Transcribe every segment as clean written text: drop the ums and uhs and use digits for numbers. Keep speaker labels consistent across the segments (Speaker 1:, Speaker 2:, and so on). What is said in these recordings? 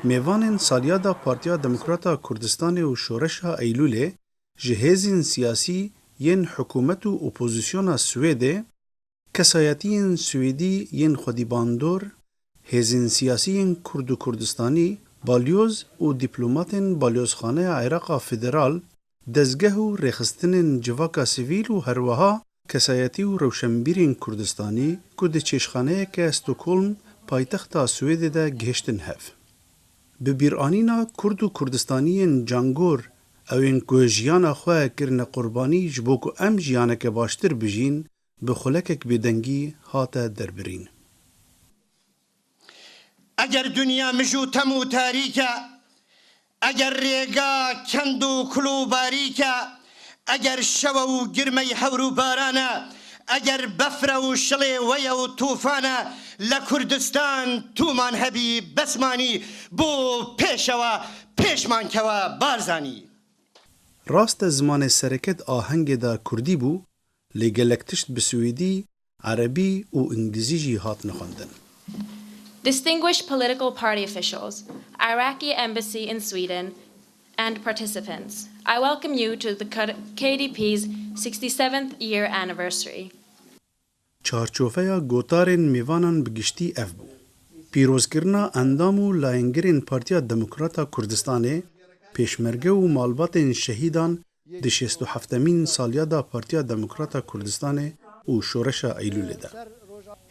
Speaker 1: Mêvanên salyada Partiya Demokrata Kurdistanê û Şoreşa Eylûlê ji hêzên siyasî yên hikûmet û opozisyona Swêdê, kesayetiyên Swêdî yên xwedîbandor, hêzên siyasî yên Kurd û Kurdistanî, balyoz û dîplomatên Balyozxaneya Iraqa Federal, dezgeh û rêxistinên civaka sivîl û herwiha kesayetî û rewşenbîrên Kurdistanî ku di çêşxaneyeke Stockholm paytexta Swêdê de gihiştin hev. Bi bîranîna Kurd û Kurdistaniyên cangor ew ên ku jiyana xwe kirine qurbanî ji bo ku em jiyaneke baştir bijîn bi xulekek bêdengî hate derbirîn.
Speaker 2: Eger dunya mij û tem û tarîk e, eger rêga kend û kul û barîk e, eger şewe û girmey hewr û baran e, eger befre û şilê weye û tûfan e, li Kurdistan tûman hebî besmanî bo pêşewe pêşman kewe Barzanî.
Speaker 1: Rast e zimanê sereke di ahengê de kurdî bû, lê gelek tişt bi swêdî, erebî û îngilîzî jî hatine xwendin.
Speaker 3: Distinguished political party officials, Iraqi Embassy in Sweden and participants, I welcome you to the KDP's 67th year anniversary.
Speaker 1: Çarçoveya gotarên mêvanan bi giştî ev bû, Pîrozkirina endam û layengirên Partiya Demokrata Kurdistanê, Pêşmerge û malbatên şehîdan di şêst û heftemîn salyada Partiya Demokrata Kurdistanê û Şoreşa Eylûlê de.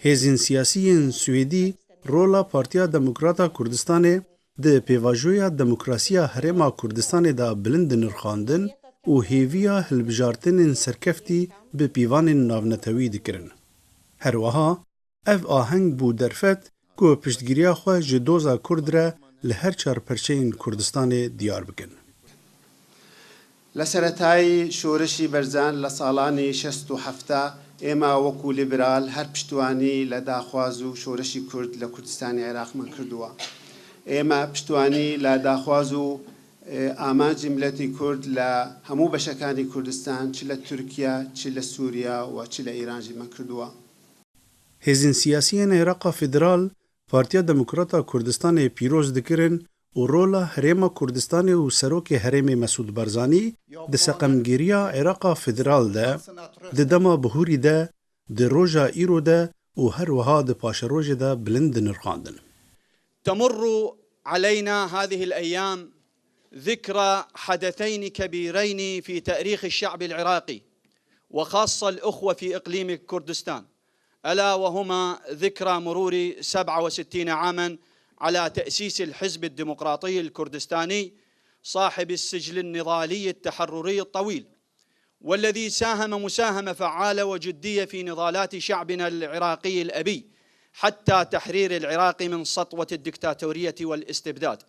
Speaker 1: Hêzên siyasî yên Swêdî rola Partiya Demokrata Kurdistanê di pêvajoya demokrasiya Herêma Kurdistanê de bilind dinirxandin û hêviya hilbijartinên serkeftî bi pîvanên navnetewî dikirin. Her wiha ev aheng bû derfet ku piştgiriya xwe ji doza Kurd re li her çar perçeyên Kurdistanê diyar bikin.
Speaker 4: لە سەرەتای شۆرشی بەرزان لە ساڵانی 67 ئێمە وەکو لیبرال هەر پشتوانی لە داخواز و شۆرشی کورد لە کوردستانی عێراقمان کردووە. ئێمە پشتوانی لە داخواز و ئامانجی میللەتی کورد لە هەموو بەشەکانی کوردستان چ لە تورکیا چ لە سوریا و چ لە ئێران ژیمان کردووە.
Speaker 1: Hêzên siyasî yên Iraqa Federal Partiya Demokrata Kurdistanê pîroz dikirin û rola Herêma Kurdistanê û Serokê Herêmê Mesûd Barzanî di seqemgîriya Iraqa Federal de, di dema bihûrî de, di roja îro de û her wiha di paşerojê de bilind dinirxandin.
Speaker 5: تمر علينا هذه الأيام ذكرى حدثين كبيرين في تاريخ الشعب العراقي وخاصة الأخوة في إقليم كردستان، ألا وهما ذكرى مرور 67 عاما على تأسيس الحزب الديمقراطي الكردستاني صاحب السجل النضالي التحرري الطويل، والذي ساهم مساهمة فعالة وجدية في نضالات شعبنا العراقي الأبي حتى تحرير العراق من سطوة الدكتاتورية والاستبداد.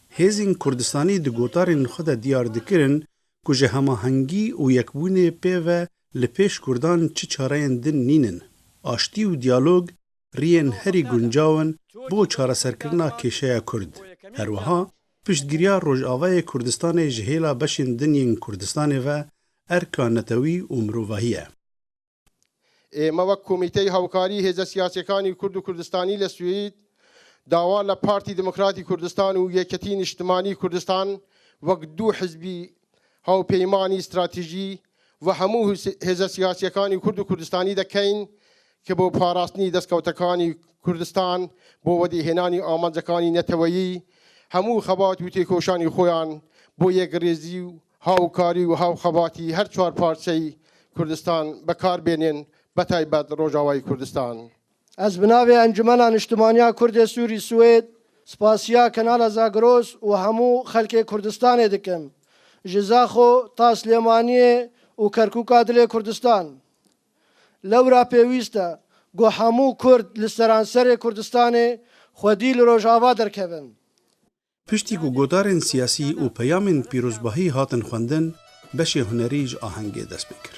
Speaker 1: Hêzên Kurdistanî di gotarên xwe de diyar dikirin ku ji hemahengî û yekbûnê pê ve li pêş Kurdan çi çareyên din nînin. Aştî û diyalog riyên herî guncaw in bo çareserkirina kêşeya Kurd. Her wiha piştgiriya Rojavayê Kurdistanê ji hêla beşên din yên Kurdistanê ve erka netewî û mirovahî ye.
Speaker 6: ئێمە وەک کۆمیتەی هاوکاری هێزە سیاسیەکانی کورد و کوردستانی لە سوید داوا لە پارتی دیموکراتی کوردستان و یەکەتی نیشتمانی کوردستان وەک دوو حزبی هاوپەیمانی ستراتیژی و هەموو هێزە سیاسیەکانی کورد و کوردستانی دەکەین کە بۆ پاراستنی دەستکەوتەکانی کوردستان بۆ وەدیهێنانی ئامانجەکانی نەتەوەیی هەموو خەبات و تێکۆشانی خۆیان بۆ یەکڕێزی و هاوکاری و هاوخەباتی هەر چوار پارچەی کوردستان بەکاربێنێن بەتایبەت ڕۆژاوای کوردستان.
Speaker 7: ئەز bi navê Encumena Niştimaniya Kurdê Sûrî Swêd spasiya Kenala Zagros û hemû xelkê Kurdistanê dikim. Ji Zaxo ta Silêmaniyê û Kerkûka dilê Kurdistan. Lewra pêwîst e ku hemû Kurd li seranserê Kurdistanê xwedî li Rojava derkevin.
Speaker 1: Piştî ku gotarên siyasî û peyamên pîrozbahî hatin xwendin, beşê hunerî ji ahengê dest pê kir.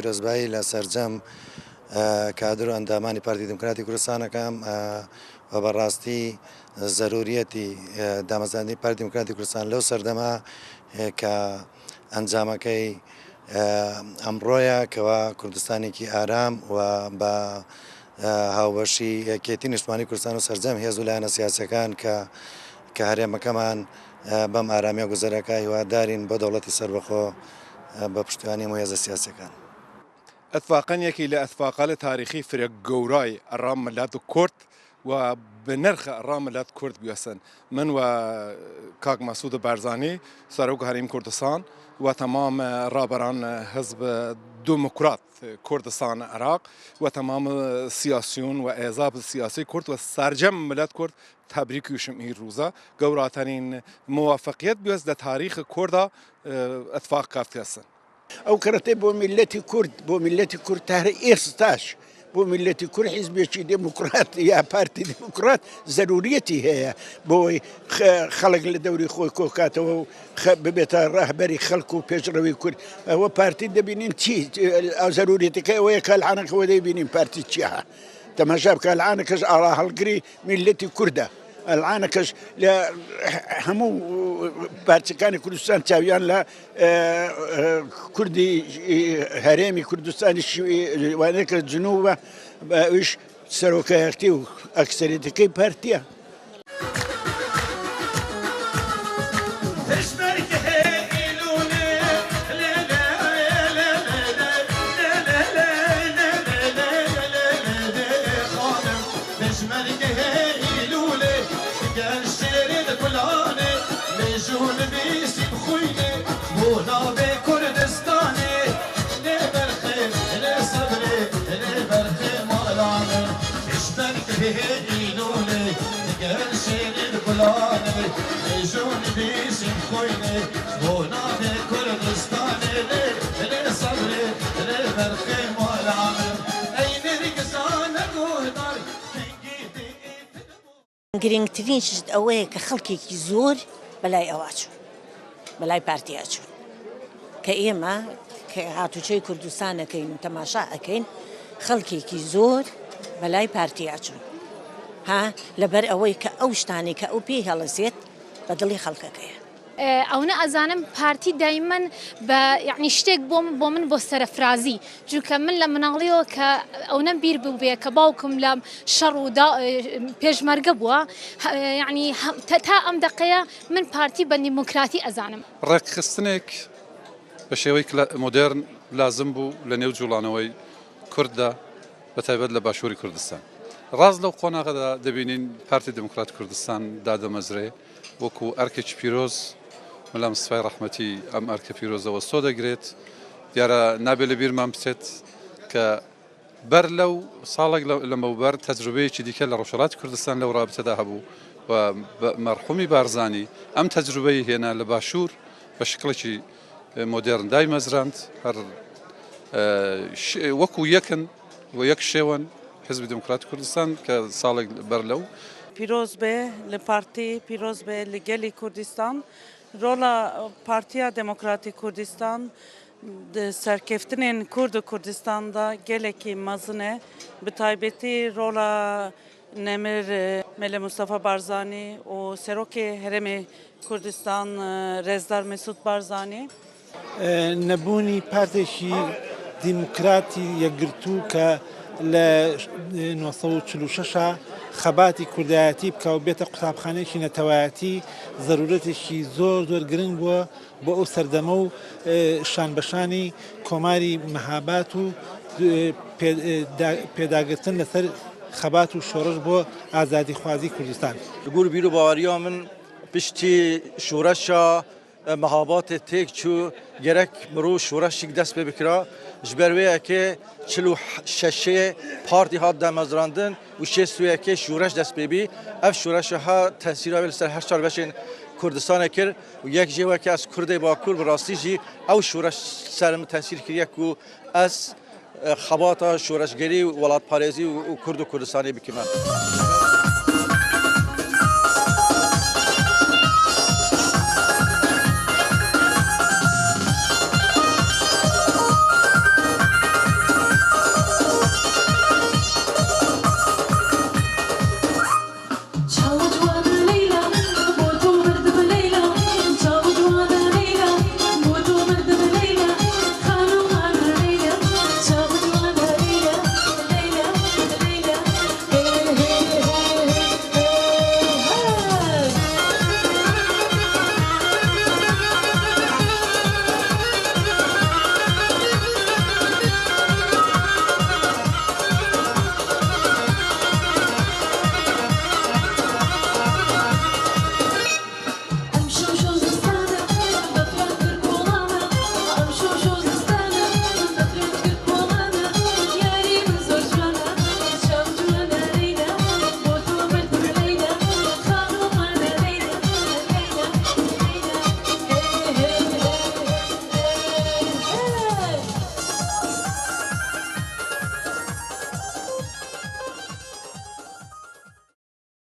Speaker 8: پیرۆزبایی لە سەرجەم کادر و ئەندامانی پارتی دیموکراتی کوردستان ئەکەم و بەڕاستی زەروریەتی دامەزراندنی پارتی دیموکراتی کوردستان لەو سەردەمە کە ئەنجامەکەی ئەمڕۆیە کەوا کوردستانێکی ئارام و بە هاوبەشی یەکێتی نیشتمانی کوردستان و سەرجەم هێز و لایەنە سیاسەکان کە کە هەرێمەکەمان بەم ئارامیە گوزەرەکە هیوادارین بۆ دەوڵەتی سەربەخۆ بە پشتیوانی هەموو هێزە سیاسیەکان.
Speaker 9: ئتفاقەن یەکی لە ئتفاقەێل تاریخی فرە گەورای ئەڕا مللەت کورد و بنرخە ئەڕا مللەت کورد بویەسن. من و کاک مەسعود بارزانی سەرۆک هەرێم کوردستان و تەمام ڕابەران حزب دموکرات کوردستان عراق و تەمام سیاسیون و ئەحزاب سیاسی کورد و سەرجەم مللەت کورد تەبریک ئویشم ئی رووزە گەوراترین موفقیەت بویەس لە تاریخ کوردا ئتفاق کەفتیەسن.
Speaker 10: ئەو کەرەتەی بۆ میللەتی کورد، بۆ میللەتی کورد تا ئێستاش بۆ میللەتی کورد حیزبێکی دێموکڕات یا پارتی دێموکڕات زەروریەتی هەیە بۆی خەڵک لە دەوری خۆی کۆکاتەوە و ببێتە ڕەهبەری خەڵک و پێشڕەوی کورد. ئەوە پارتی دەبینین چی زەروریەتەکەی ئەوەیە کە العانەکەوە دەیبینین پارتی چییە. تەماشا بکە العانەکەش ئاڵا هەڵگری میللەتی کوردە. العانەکەش لە هەموو پارچەکانی کوردستان چاویان لە کوردی هەرێمی کوردستانی وانەکە جنوبە ئەویش سەرۆکایەتی و ئەکسەرێتەکەی پارتیە.
Speaker 11: گرنگترین شت ئەوەیە کە خەڵکێکی زۆر بەلای ئەوا چوون، بەلای پارتیا چوون، کە ئێمە کە هاتوچۆی کوردستان ئەکەین و تەماشا ئەکەین خەڵکێکی زۆر بەلای پارتیا چوون، ها لەبەر ئەوەی کە ئەو شتانەی کە ئەو پێی هەڵەسێت بە دڵی خەڵکەکەیە.
Speaker 12: ئەونە ئەزانم پارتی دایمەن بە یعنی شتێک بۆم بۆ من بۆ سەرفرازی چونکە من لە مناڵیەوە کە ئەونەم بیر بووبێ کە باوکم لە شەڕ و پێشمەرگە بووە یعنی تا ئەم دەقەیە من پارتی بە دیموکراتی ئەزانم.
Speaker 13: ڕێکخستنێک بە شێوەی مۆدێرن لازم بوو لە نێو جوڵانەوەی کورددا بە تایبەت لە باشووری کوردستان. ڕاست لەو قۆناغەدا دەبینین پارتی دێموکرات کوردستان دادەمەزرێ. وەکو ئەرکێکی پیرۆز مەلا مستەفای ڕەحمەتی ئەم ئەرکە پیرۆزە وەستۆ دەگرێت. دیارە نابێت لە بیرمان بچێت کە بەر لەو ساڵێک لەمەوبەر تەجروبەیەکی دیکە لە ڕۆژهەڵاتی کوردستان لەو ڕابتەدا هەبوو و مەرحومی بارزانی ئەم تەجروبەی هێنا لە باشوور بە شکڵێکی مۆدێرن دایمەزراند. هەر وەکو یەکن و یەک شێوەن حزبی دێموکراتی کوردستان کە ساڵێک بەر لەو.
Speaker 14: پیرۆز بێ لە پارتی، پیرۆز بێ لە گەلی کوردستان. ڕۆڵا پارتیا دێموکراتی کوردستان di serkeftinên Kurd û Kurdistan da gelekî mezin e. Bi taybetî rola Nemir Mele Mustafa Barzanî û Serokê Herêmê Kurdistan Rêzdar Mesûd Barzanî.
Speaker 15: نەبوونی پارتێکی دیموکراتی یەکگرتوو کە لە 946 خەباتی کوردایەتی بکا و بێتە قوتابخانەیەکی نەتەوایەتی زەرورەتێکی زۆر زۆر گرنگ بووە بۆ ئەو سەردەمە و شانبەشانی کۆماری مەهابات و پێداگرتن لەسەر خەبات و شۆڕش بۆ ئازادیخوازی کوردستان.
Speaker 16: لە گۆر بیر و باوەرییا من پشتی شۆرەشا مەهاباتێ تێک چوو گەرەک مرۆ شۆرەشیک دەست پێ بکرا ji ber wê yekê 46ê partî hat damezrandin û 61ê şoreş dest pê bî. Ev şoreşa ha tesîra wê li ser her çar beşên Kurdistanê kir û yek jê weke ez Kurdê Bakur bi rastî jî ew şoreş ser min tesîr kiriye ku ez xebata şoreşgerî û welatparêzî û Kurd û Kurdistanê bikime.